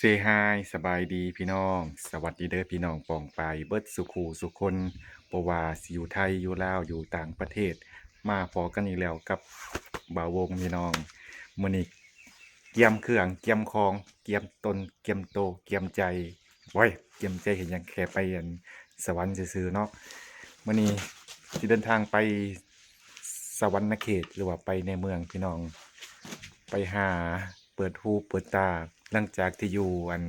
Say hi ສະບາຍດີພີ່ນ້ອງ ສະຫວັດດີເດີພີ່ນ້ອງປ້ອງປາຍເບິດສູ່ຄູ່ສູ່ຄົນ ບໍ່ວ່າຊິຢູ່ໄທ ຢູ່ລາວ ຢູ່ຕ່າງປະເທດ ມາພໍ້ກັນອີກແລ້ວກັບບ່າວວົງພີ່ນ້ອງ. ມື້ນີ້ກຽມເຄື່ອງກຽມຂອງ ກຽມຕົນກຽມໂຕກຽມໃຈ ໂອ້ຍ ກຽມໃຈເຮັດຫຍັງ ແຄ່ໄປອັນສະຫວັນຊື່ໆເນາະ. ມື້ນີ້ຊິເດີນທາງໄປ ສະຫວັນນະເຂດ ຫຼືວ່າໄປໃນເມືອງພີ່ນ້ອງ ໄປຫາເປີດຫູເປີດຕາ ຫຼັງຈາກທີ່ຢູ່ອັນ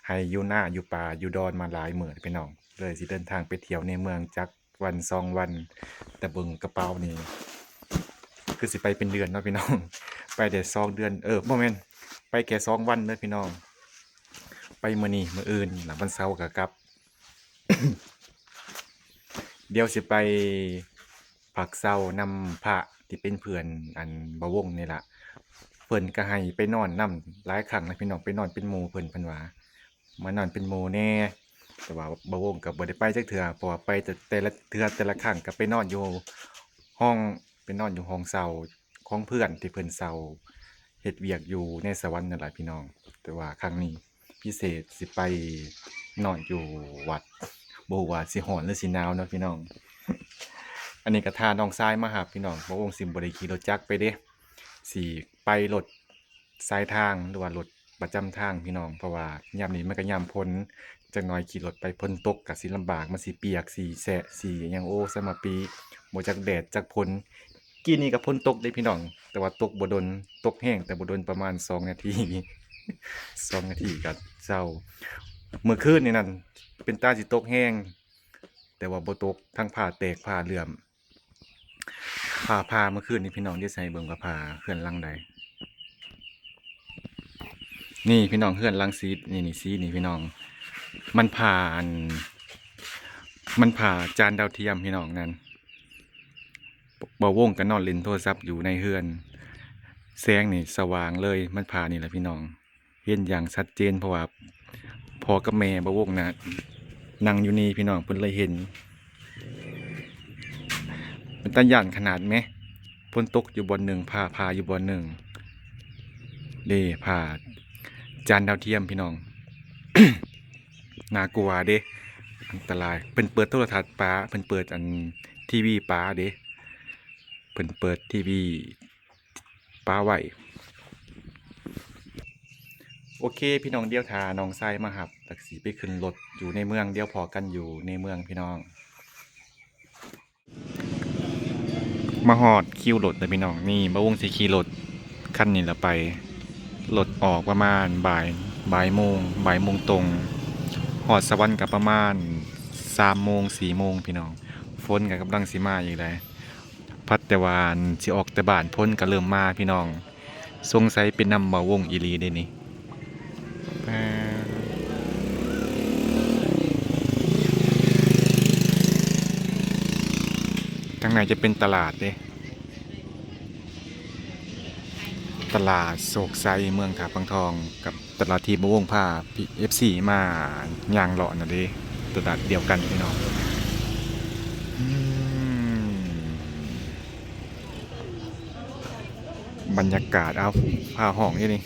ໄຮ່ຢູ່ນາຢູ່ປ່າຢູ່ດອນມາຫຼາຍມື້ພີ່ນ້ອງ ເລີຍຊິເດີນທາງໄປທ່ຽວໃນເມືອງຈັກວັນສອງວັນ. ແຕ່ເບິ່ງກະເປົານີ້ຄືຊິໄປເປັນເດືອນເນາະພີ່ນ້ອງ ໄປໄດ້ສອງເດືອນ ເອີ ບໍ່ແມ່ນ ໄປແຄ່ສອງວັນເດີພີ່ນ້ອງ ໄປມື້ນີ້ມື້ອື່ນ ແລ້ວວັນເສົາກໍກັບ. ດຽວຊິໄປພັກເຊົານຳພະທີ່ເປັນເພື່ອນອັນບ່າວວົງນີ້ລະ ເພິ່ນກໍໃຫ້ໄປນອນນຳຫຼາຍຄັ້ງນະພີ່ນ້ອງ ໄປນອນເປັນໝູ່ເພິ່ນ ເພິ່ນວ່າມານອນເປັນໝູ່ແດ່ ແຕ່ວ່າບ່າວວົງກໍບໍ່ໄດ້ໄປຈັກເທື່ອ ເພາະວ່າໄປແຕ່ ແຕ່ລະເທື່ອແຕ່ລະຄັ້ງກໍໄປນອນຢູ່ຫ້ອງ ໄປນອນຢູ່ຫ້ອງເຊົ່າຂອງເພື່ອນທີ່ເພິ່ນເຊົ່າເຮັດວຽກຢູ່ໃນສະຫວັນນັ້ນລະພີ່ນ້ອງ. ແຕ່ວ່າຄັ້ງນີ້ພິເສດຊິໄປນອນຢູ່ວັດ ບໍ່ຮູ້ວ່າຊິຮ້ອນຫຼືຊິໜາວເນາະພີ່ນ້ອງ. ອັນນີ້ກໍຖ້ານ້ອງຊາຍມາຮັບພີ່ນ້ອງ ບ່າວວົງຊິບໍ່ໄດ້ຂີ່ລົດຈັກໄປເດ້ ຊິໄປລົດ ສາຍທາງ ຫຼືວ່າລົດປະຈຳທາງພີ່ນ້ອງ ເພາະວ່າຍາມນີ້ມັນກໍຍາມຝົນ ຈັກໜ່ອຍຂີ່ລົດໄປຝົນຕົກກໍຊິລຳບາກ ມັນຊິປຽກ ຊິແຊະ ຊິຫຍັງ ໂອ້ ສະມາປີ ບໍ່ຈັກແດດຈັກຝົນ. ກີ້ນີ້ກໍຝົນຕົກເດ້ພີ່ນ້ອງ ແຕ່ວ່າຕົກບໍ່ດົນ ຕົກແຮງແຕ່ບໍ່ດົນ ປະມານສອງນາທີ ສອງນາທີກໍເຊົາ. ມື້ຄືນນີ້ນັ້ນເປັນຕາຊິຕົກແຮງ ແຕ່ວ່າບໍ່ຕົກ ທັງຟ້າແຕກຟ້າເຫຼື້ອມ ຟ້າຜ່າເມື່ອຄືນນີ້ພີ່ນ້ອງ ດຽວຊິໃຫ້ເບິ່ງວ່າຜ່າເຮືອນຫຼັງໃດ. ນີ້ພີ່ນ້ອງ ເຮືອນຫຼັງສີ ນີ້ ນີ້ສີນີ້ພີ່ນ້ອງ ມັນຜ່າອັນ ມັນຜ່າຈານດາວທຽມພີ່ນ້ອງນັ້ນ. ບ່າວວົງກໍນອນຫຼິ້ນໂທລະສັບຢູ່ໃນເຮືອນ ແສງນີ້ສະຫວ່າງເລີຍ ມັນຜ່ານີ້ລະພີ່ນ້ອງ. ເຫັນຢ່າງຊັດເຈນ ເພາະວ່າພໍ່ກັບແມ່ບ່າວວົງນະ ນັ່ງຢູ່ນີ້ພີ່ນ້ອງ ເພິ່ນເລີຍເຫັນ. ເປັນຕາຢ້ານຂະໜາດແມ ຝົນຕົກຢູ່ບ່ອນໜຶ່ງ ຟ້າຜ່າຢູ່ບ່ອນໜຶ່ງເດ້ ຜ່າຈານດາວທຽມພີ່ນ້ອງ ໜ້າກົວເດ້ ອັນຕະລາຍ. ເພິ່ນເປີດໂທລະທັດປາ ເພິ່ນເປີດອັນທີວີປາເດ້ ເພິ່ນເປີດທີວີ ປາໄວ້. ໂອເຄພີ່ນ້ອງ ດຽວຖ້ານ້ອງຊາຍມາຮັບ ແລ້ວກໍຊິໄປຂຶ້ນລົດຢູ່ໃນເມືອງ ດຽວພໍ້ກັນຢູ່ໃນເມືອງພີ່ນ້ອງ. ມາຮອດຄິວລົດແລ້ວພີ່ນ້ອງ ນີ້ບ່າວວົງຊິຂີ່ລົດຄັນນີ້ລະໄປ. ລົດອອກປະມານບ່າຍ ບ່າຍໂມງ ບ່າຍໂມງຕົງ ຮອດສະຫວັນກໍປະມານສາມໂມງ ສີ່ໂມງພີ່ນ້ອງ. ຝົນກໍກຳລັງຊິມາອີກແຫຼະ. ພັດແຕ່ວ່າອັນຊິອອກແຕ່ບ້ານ ຝົນກໍເລີ່ມມາພີ່ນ້ອງ. ສົງໄສເປັນນຳບ່າວວົງອີ່ຫຼີເດນີ້. ທາງໃນຈະເປັນຕະຫຼາດເດ້ ຕະຫຼາດໂຊກໄຊ ເມືອງທ່າພັງທອງ ກັບ ຕະຫຼາດທີ່ບ່າວວົງພາ ເອັຟຊີ ມາຍ່າງເລາະນັ້ນເດ້ ຕະຫຼາດດຽວກັນພີ່ນ້ອງ. ອືມ ບັນຍາກາດ ເອົາ ຟ້າຮ້ອງຢູ່ນີ້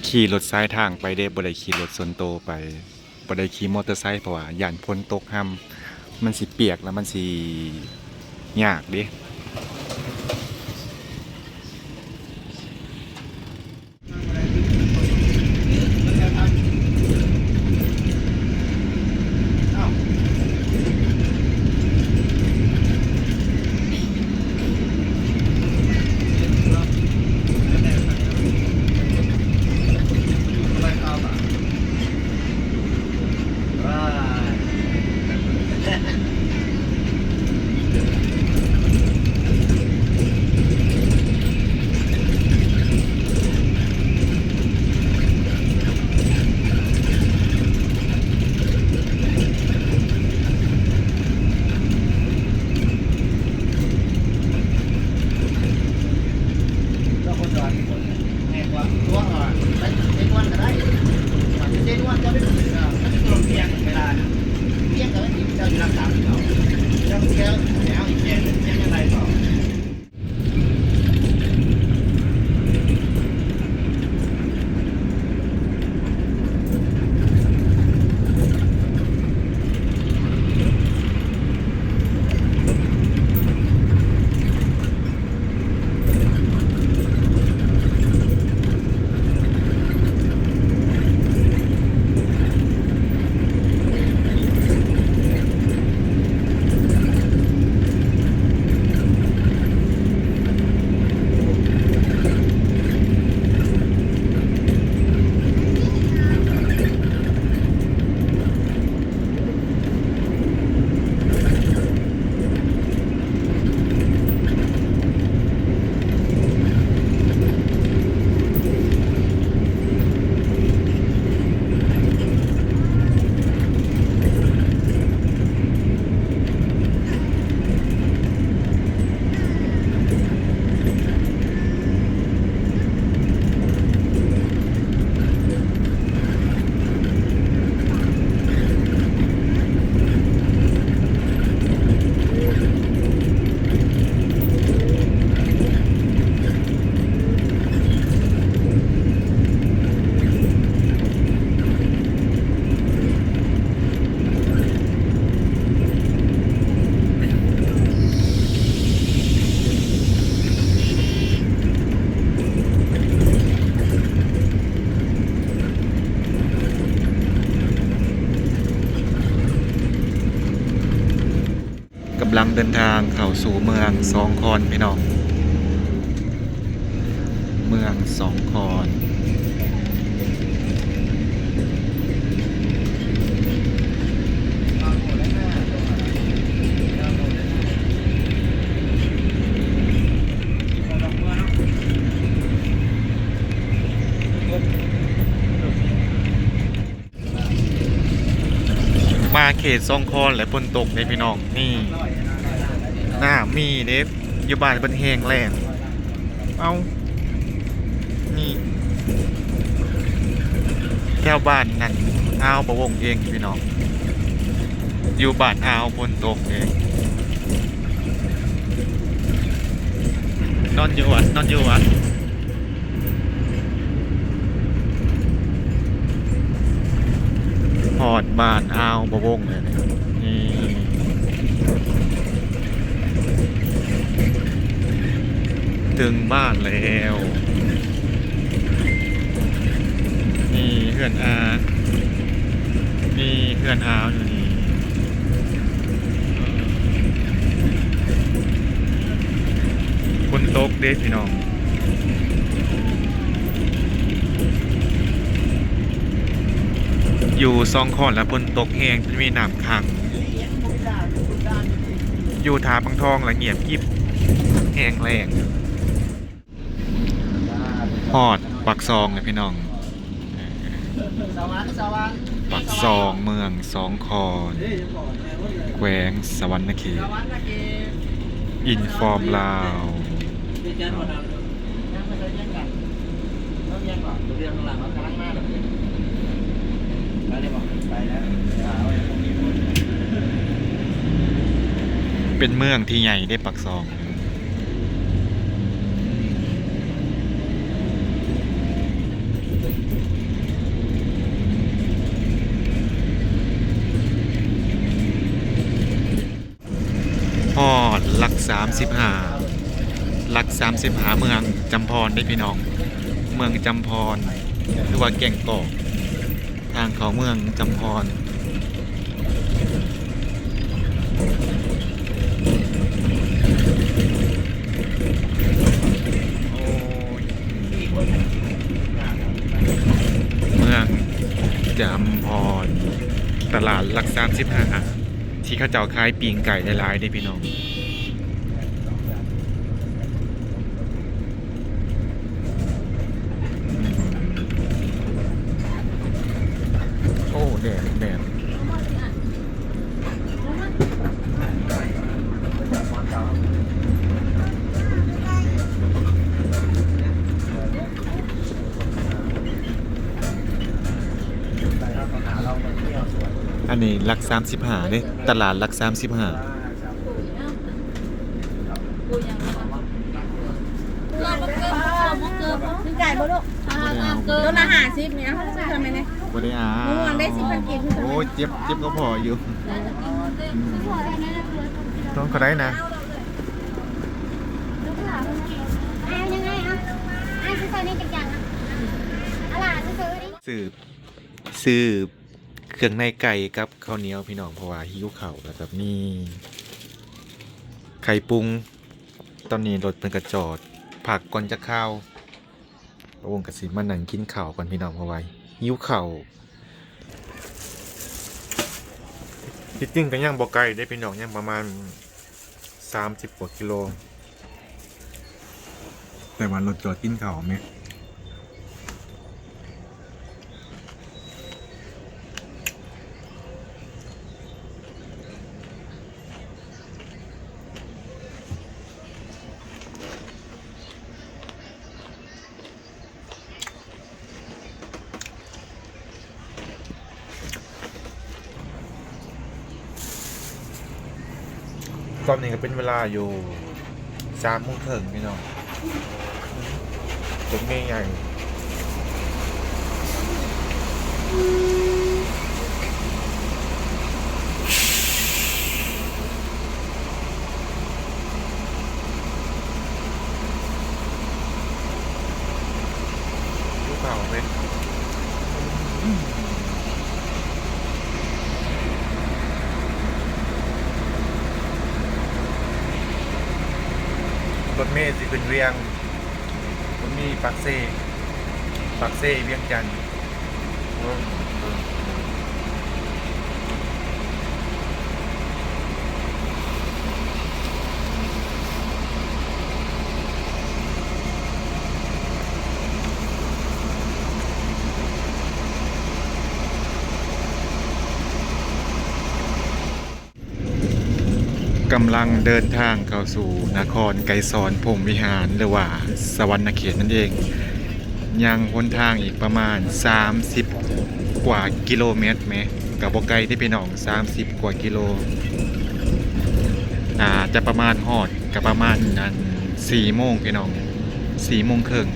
ຂີ່ລົດສາຍທາງໄປເດ້ ບໍ່ໄດ້ຂີ່ລົດສ່ວນໂຕໄປ. ບໍ່ໄດ້ຂີ່ມໍເຕີໄຊ ເພາະວ່າຢ້ານຝົນຕົກຮຳ ມັນຊິປຽກ ແລ້ວມັນຊິຍາກເດ້. ເດີນທາງເຂົ້າສູ່ເມືອງສອງຄອນພີ່ນ້ອງ, ເມືອງສອງຄອນ. ມາເຂດສອງຄອນແລ້ວຝົນຕົກເດ້ພີ່ນ້ອງ. ນີ້ ນ້ຳມີເດ້ ຢູ່ບ້ານເພິ່ນແຫ້ງແລ້ງ. ເອົ້າ ນີ້ ແຖວບ້ານນັ້ນ ອ່າວບໍ່ວົງເອງພີ່ນ້ອງ, ຢູ່ບ້ານອ່າວຝົນຕົກເດ້. ນອນຢູ່ວັດ ນອນຢູ່ວັດ. ຮອດບ້ານອ່າວບໍ່ວົງແລ້ວນີ້ ເຖິງບ້ານແລ້ວ. ນີ້ເຮືອນອາ ມີເຮືອນອາຢູ່ນີ້. ຝົນຕົກເດ້ພີ່ນ້ອງ. ຢູ່ສອງຄອນລະຝົນຕົກແຮງ ຈົນມີນ້ຳຂັງ. ຢູ່ທ່າພັງທອງລະງຽບກິບ ແຫ້ງແລ້ງ. ຮອດປາກຊ່ອງແລ້ວພີ່ນ້ອງ. ປາກຊ່ອງ ເມືອງສອງຄອນ ແຂວງສະຫວັນນະເຂດ ອິນຟອມລາວ. ເປັນເມືອງທີ່ໃຫຍ່ເດ້ ປາກຊ່ອງ. ຮອດຫຼັກສາມສິບຫ້າ ຫຼັກສາມສິບຫ້າ ເມືອງຈຳພອນເດ້ພີ່ນ້ອງ. ເມືອງຈຳພອນ ຫຼືວ່າແກ້ງກອກ ທາງເຂົ້າເມືອງຈຳພອນ. ເມືອງຈຳພອນ ຕະຫຼາດຫຼັກສາມສິບຫ້າ ທີ່ເຂົາເຈົ້າຂາຍປີ້ງໄກ່ຫຼາຍໆເດ້ພີ່ນ້ອງ. ໂອ້ ແດດ ແດດ. ອັນນີ້ຫຼັກສາມສິບຫ້າເດ້ ຕະຫຼາດຫຼັກສາມສິບຫ້າ. ມີໄກ່ບໍ່ລູກ? ບໍ່ໄດ້ເອົາ ໂລລະຫ້າສິບນີ້ ເອົາ ຊື້ເທົ່າໃດນີ້? ບໍ່ໄດ້ເອົາ. ມະມ່ວງໄດ້ສິບພັນກີບ ໂອ້ຍ ເຈັບ ເຈັບກະເພາະຢູ່. ຕ້ອງເທົ່າໃດນະ? ເອົາຍັງໄງ ເອົາ ເອົາຊື້ໃສ່ນີ້ຈັກຢ່າງ ເອົາຫຼ້າຊື້ ຊື້ ຊື້ເຄື່ອງໃນໄກ່ກັບເຂົ້າໜຽວພີ່ນ້ອງ ເພາະວ່າຫິວເຂົ້າ ແລ້ວກໍມີໄຂ່ປຸງ. ຕອນນີ້ລົດເພິ່ນກໍຈອດພັກກ່ອນຈັກຄາວ. ປ້າວົງກໍຊິມານັ່ງກິນເຂົ້າກ່ອນພີ່ນ້ອງ ເພາະວ່າຫິວເຂົ້າ. ທີ່ຈິງກໍຍັງບໍ່ໄກເດ້ພີ່ນ້ອງ ຍັງປະມານສາມສິບກວ່າກິໂລ ແຕ່ວ່າລົດຈອດກິນເຂົ້າແມ. ຕອນນີ້ກໍເປັນເວລາຢູ່ສາມໂມງເຄິ່ງພີ່ນ້ອງ. ຕົວໃຫຍ່ໆ ຄືເກົ່າເວີຍ. ລົດເມຊິຂຶ້ນວຽງ ລົດເມປາກເຊ ປາກເຊ ວຽງຈັນ. ກຳລັງເດີນທາງເຂົ້າສູ່ນະຄອນໄກສອນພົມວິຫານ ຫຼືວ່າສະຫວັນນະເຂດນັ້ນເອງ. ຍັງຫົນທາງອີກປະມານສາມສິບກວ່າກິໂລແມັດແມ ກະບໍ່ໄກເດ້ພີ່ນ້ອງ ສາມສິບກວ່າກິໂລ ອາ ຈະປະມານຮອດ ກະປະມານອັນ ສີ່ໂມງພີ່ນ້ອງ ສີ່ໂມງເຄິ່ງ.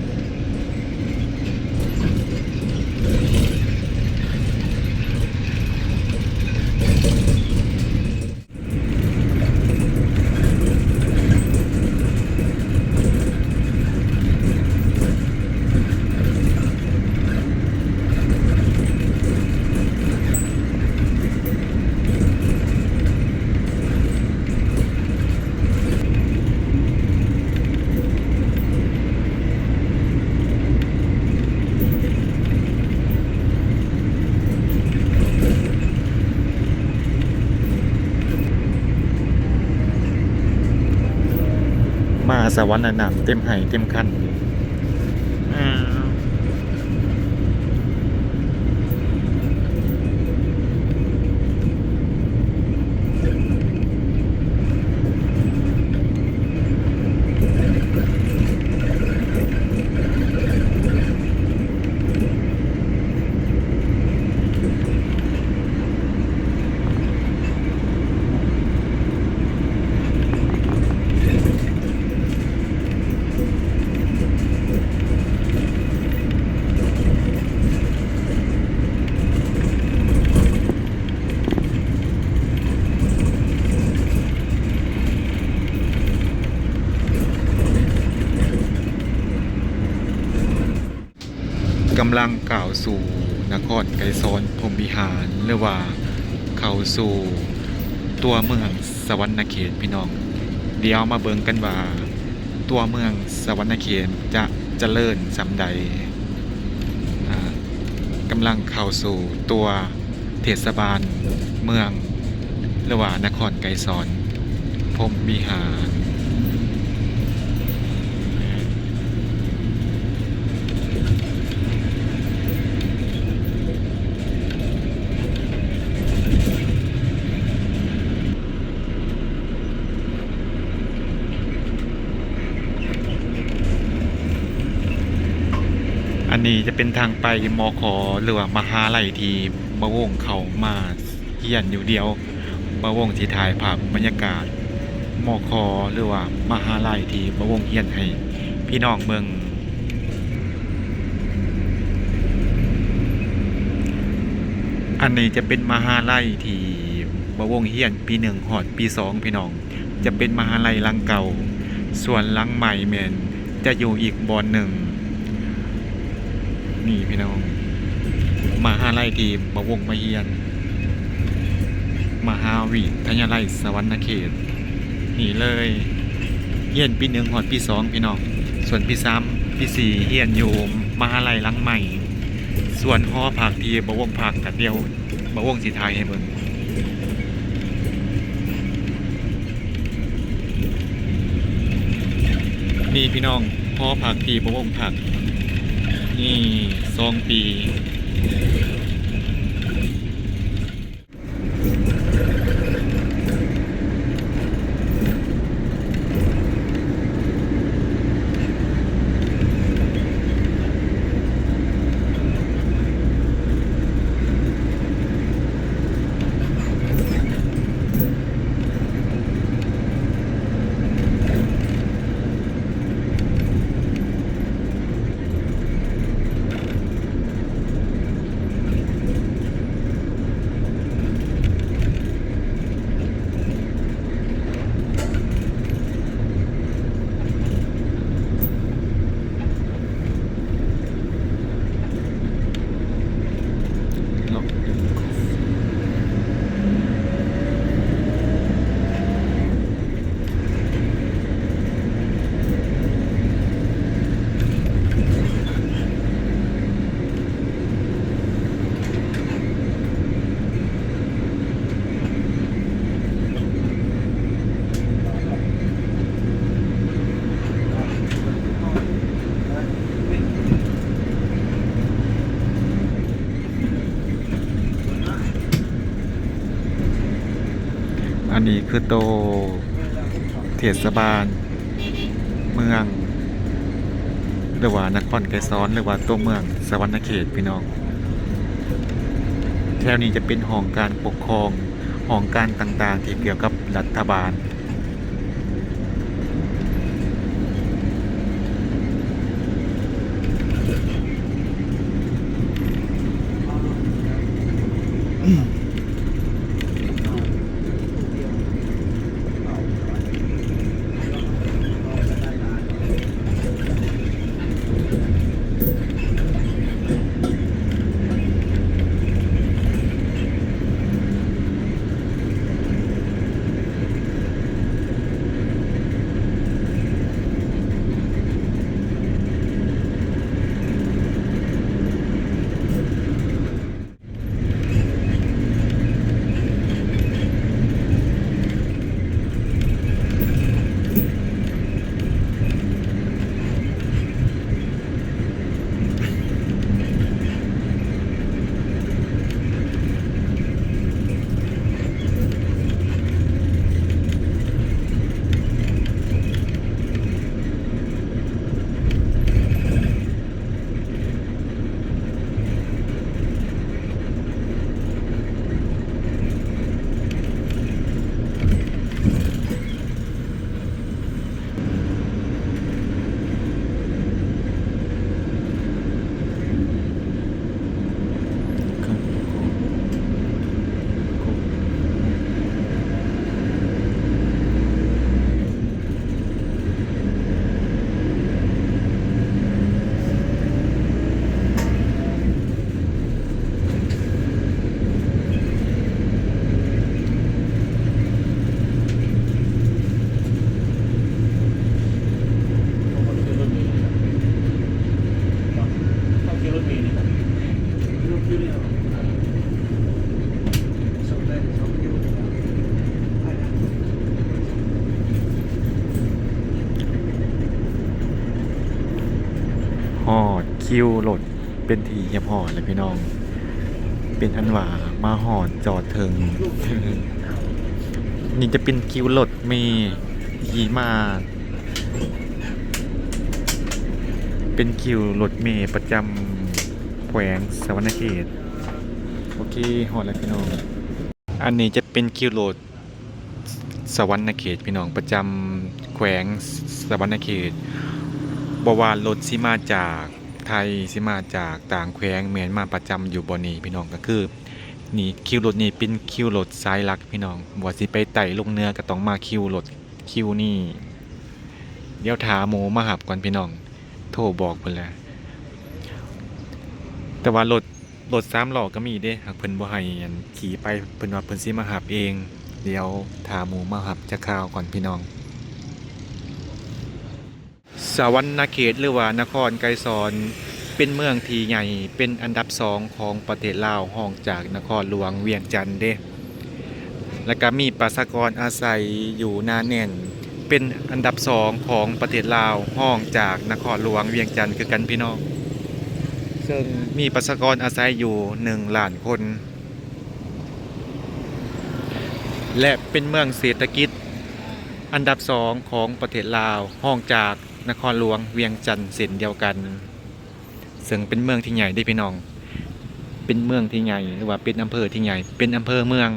ມາສະຫວັນນະ ນ້ຳເຕັມໄຮ່ເຕັມຄັນ. ກຳລັງກ້າວສູ່ນະຄອນໄກສອນພົມວິຫານ ຫຼືວ່າເຂົ້າສູ່ຕົວເມືອງສະຫວັນນະເຂດພີ່ນ້ອງ. ດຽວມາເບິ່ງກັນວ່າ ຕົວເມືອງສະຫວັນນະເຂດຈະຈະເລີນສ່ຳໃດ. ອາ ກຳລັງເຂົ້າສູ່ຕົວເທດສະບານເມືອງ ຫຼືວ່ານະຄອນໄກສອນພົມວິຫານ. ອັນນີ້ຈະເປັນທາງໄປ ມຂ ຫຼືວ່າມະຫາໄລທີ່ບ່າວວົງເຂົ້າມາຮຽນຢູ່. ດຽວບ່າວວົງຊິຖ່າຍພາບບັນຍາກາດ ມຂ ຫຼືວ່າມະຫາໄລທີ່ບ່າວວົງຮຽນໃຫ້ພີ່ນ້ອງເບິ່ງ. ອັນນີ້ຈະເປັນມະຫາໄລທີ່ບ່າວວົງຮຽນປີໜຶ່ງຮອດປີສອງ ພີ່ນ້ອງ. ຈະເປັນມະຫາໄລຫຼັງເກົ່າ, ສ່ວນຫຼັງໃໝ່ແມ່ນຈະຢູ່ອີກບ່ອນໜຶ່ງ. ນີ້ພີ່ນ້ອງ, ມະຫາໄລທີ່ບ່າວວົງມາຮຽນ, ມະຫາວິທະຍາໄລສະຫວັນນະເຂດ. ນີ້ເລີຍ, ຮຽນປີໜຶ່ງຮອດປີສອງ ພີ່ນ້ອງ, ສ່ວນປີສາມ ປີສີ່ ຮຽນຢູ່ມະຫາໄລຫຼັງໃໝ່, ສ່ວນຫໍພັກທີ່ບ່າວວົງພັກກະດຽວ ບ່າວວົງຊິຖ່າຍໃຫ້ເບິ່ງ. ນີ້ພີ່ນ້ອງ, ຫໍພັກທີ່ບ່າວວົງພັກ ນີ້ ສອງປີ. ນີ້ ນີ້ຄືໂຕເທດສະບານເມືອງ ຫຼືວ່ານະຄອນໄກສອນ ຫຼືວ່າຕົວເມືອງສະຫວັນນະເຂດພີ່ນ້ອງ. ແຖວນີ້ຈະເປັນຫ້ອງການປົກຄອງ, ຫ້ອງການຕ່າງໆທີ່ກ່ຽວກັບລັດຖະບານ. ຮອດຄິວລົດເປັນທີ່ຮຽບຮ້ອຍແລ້ວພີ່ນ້ອງ. ເປັນອັນວ່າມາຮອດຈອດເຖິງ. ນີ້ຈະເປັນຄິວລົດເມທີ່ມາ ເປັນຄິວລົດເມປະຈຳແຂວງສະຫວັນນະເຂດ. ໂອເຄ ຮອດແລ້ວພີ່ນ້ອງ. ອັນນີ້ຈະເປັນຄິວລົດສະຫວັນນະເຂດພີ່ນ້ອງ ປະຈຳແຂວງສະຫວັນນະເຂດ. ບໍ່ວ່າລົດຊິມາຈາກໄທ ຊິມາຈາກຕ່າງແຂວງ ແມ່ນມາປະຈຳຢູ່ບ່ອນນີ້ພີ່ນ້ອງ. ກໍຄືນີ້ ຄິວລົດນີ້ເປັນຄິວລົດສາຍຫຼັກພີ່ນ້ອງ ບໍ່ວ່າຊິໄປໃຕ້ລົງເໜືອກໍຕ້ອງມາຄິວລົດ ຄິວນີ້. ດຽວຖ້າໝູ່ມາຮັບກ່ອນພີ່ນ້ອງ ໂທບອກເພິ່ນແຫຼະ. ແຕ່ວ່າລົດ ລົດສາມລໍ້ກໍມີເດ້ ຫາກເພິ່ນບໍ່ໃຫ້ອັນຂີ່ໄປ ເພິ່ນວ່າເພິ່ນຊິມາຮັບເອງ. ດຽວຖ້າໝູ່ມາຮັບຈັກຄາວກ່ອນພີ່ນ້ອງ. ສະຫວັນນະເຂດ ຫຼືວ່ານະຄອນໄກສອນ ເປັນເມືອງທີ່ໃຫຍ່ ເປັນອັນດັບສອງຂອງປະເທດລາວ ຮອງຈາກນະຄອນຫຼວງວຽງຈັນເດ້. ແລ້ວກະມີປະຊາກອນອາໄສຢູ່ໜາແໜ້ນ ເປັນອັນດັບສອງຂອງປະເທດລາວ ຮອງຈາກນະຄອນຫຼວງວຽງຈັນຄືກັນພີ່ນ້ອງ. ເຊິ່ງມີປະຊາກອນອາໄສຢູ່ໜຶ່ງລ້ານຄົນ ແລະ ເປັນເມືອງເສດຖະກິດອັນດັບສອງຂອງປະເທດລາວ ຮອງຈາກນະຄອນຫຼວງວຽງຈັນເຊັ່ນດຽວກັນ. ເຊິ່ງເປັນເມືອງທີ່ໃຫຍ່ເດ້ພີ່ນ້ອງ ເປັນເມືອງທີ່ໃຫຍ່ ຫຼືວ່າເປັນອຳເພີທີ່ໃຫຍ່ ເປັນອຳເພີເມືອງ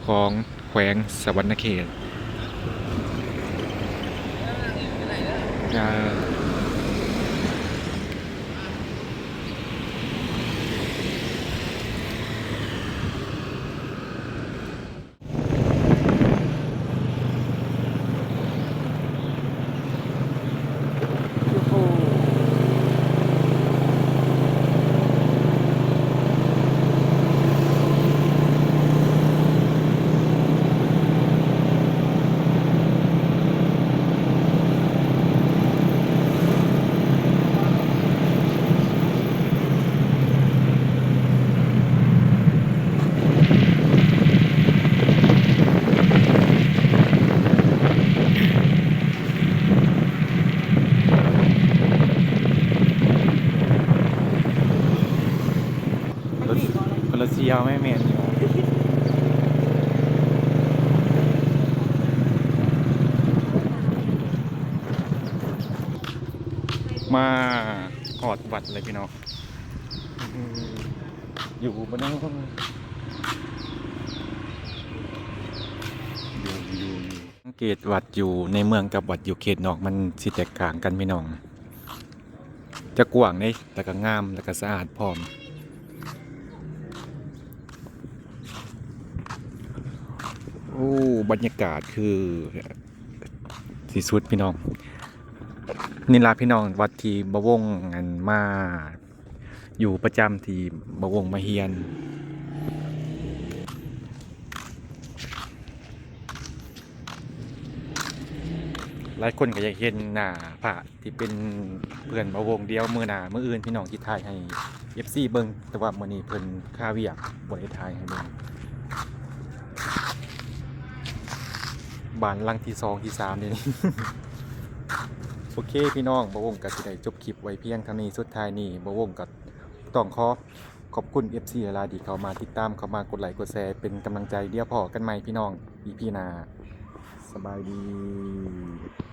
ຂອງແຂວງສະຫວັນນະເຂດ. ຄົນລະ ຄົນລະສີ່ເອົາໄໝ ແມ່ນຢູ່. ມາຮອດວັດແລ້ວພີ່ນ້ອງ ຢູ່ບໍ່ເນາະ ຢູ່ ຢູ່ ຢູ່ ສັງເກດວັດຢູ່ໃນເມືອງກັບວັດຢູ່ເຂດນອກ ມັນຊິແຕກຕ່າງກັນພີ່ນ້ອງ ຈະກວ້າງເດ້ ແລ້ວກໍງາມ ແລ້ວກໍສະອາດພ້ອມ. ໂອ້ ບັນຍາກາດຄືຊິສຸດພີ່ນ້ອງ ນີ້ລະພີ່ນ້ອງ ວັດທີ່ບ່າວວົງ ອັນ ມາຢູ່ປະຈຳ ທີ່ບ່າວວົງມາຮຽນ. ຫຼາຍຄົນກໍຢາກເຫັນໜ້າພະທີ່ເປັນເພື່ອນບ່າວວົງ ດຽວມື້ໜ້າມື້ອື່ນພີ່ນ້ອງຊິຖ່າຍໃຫ້ເອັຟຊີເບິ່ງ ແຕ່ວ່າມື້ນີ້ເພິ່ນຄາວຽກ ບໍ່ໄດ້ຖ່າຍໃຫ້ເບິ່ງ ບ້ານຫຼັງທີສອງທີສາມນີ້. ໂອເຄພີ່ນ້ອງ ບ່າວວົງກໍຊິໄດ້ຈົບຄລິບໄວ້ພຽງເທົ່ານີ້ ສຸດທ້າຍນີ້ບ່າວວົງກໍຕ້ອງຂໍ ຂອບຄຸນເອັຟຊີຫຼາຍໆ ທີ່ເຂົ້າມາຕິດຕາມ ເຂົ້າມາກົດໄລກົດແຊເປັນກຳລັງໃຈ ດຽວພໍ້ກັນໃໝ່ພີ່ນ້ອງ ອີພີໜ້າ ສະບາຍດີ.